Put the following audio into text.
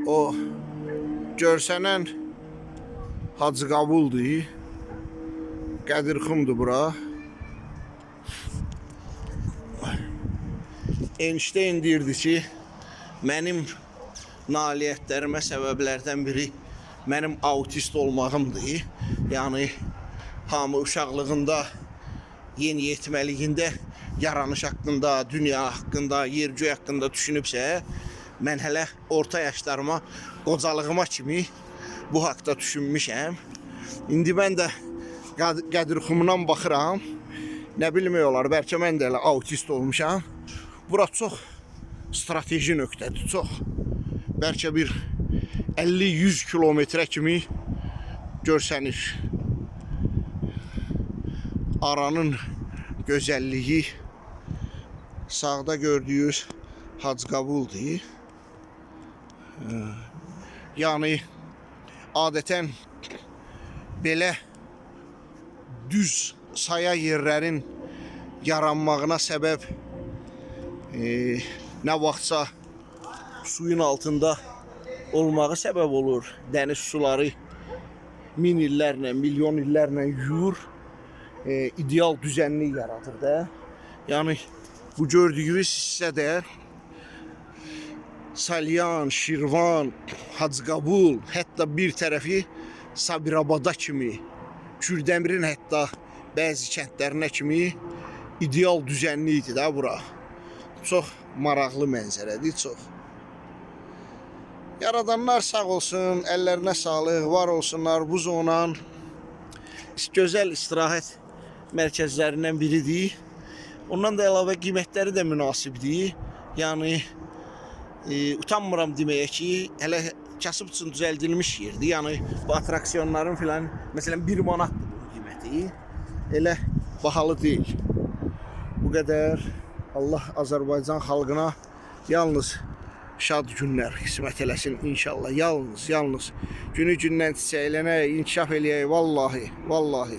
O görsənən Hacıqabuldur. Qədirxumdur bura. Einstein deyirdi ki, mənim nailiyyətlərimə səbəblərdən biri mənim autist olmağımdır. Yəni hamı uşaqlığında, yeniyetməliyində yaranış haqqında, dünya haqqında, yer-göy haqqında düşünübsə, mən hələ orta yaşlarıma, qocalığıma kimi bu haqda düşünmüşəm. İndi mən də Qədirxumdan baxıram. Nə bilmək olar, bəlkə mən də elə autist olmuşam. Bura çox strateji nöqtədir, çox. Bəlkə bir 50-100 kilometrə kimi görsənir. Aranın gözəlliyi sağda gördüyünüz Hacıqabuldur. Yəni adətən belə düz saya yerlərin yaranmağına səbəb nə vaxtsa suyun altında olmağı səbəb olur. Dəniz suları min illərlə, milyon illərlə yuyur, ideal düzənlik yaradır da. Yəni bu gördüyünüz hissə də Salyan, Şirvan, Hacıqabul, hətta bir tərəfi Sabirabada kimi, Kürdəmirin hətta bəzi kəndlərinə kimi ideal düzənlik idi də bura. Çox maraqlı mənzərədir, çox. Yaradanlar sağ olsun, əllərinə sağlıq, var olsunlar. Bu zonan gözəl istirahət mərkəzlərindən biridir. Ondan da əlavə qiymətləri də münasibdir. Yəni utanmıram deməyə ki, hələ kasıb üçün düzəldilmiş yerdir. Yəni bu attraksiyonların filan, məsələn 1 manatdır bunun qiyməti. Elə bahalı deyil. Bu qədər. Allah Azərbaycan xalqına yalnız şad günlər qismət eləsin inşallah. Yalnız, yalnız günü gündən çiçəklənək, inkişaf eləyək vallahi, vallahi.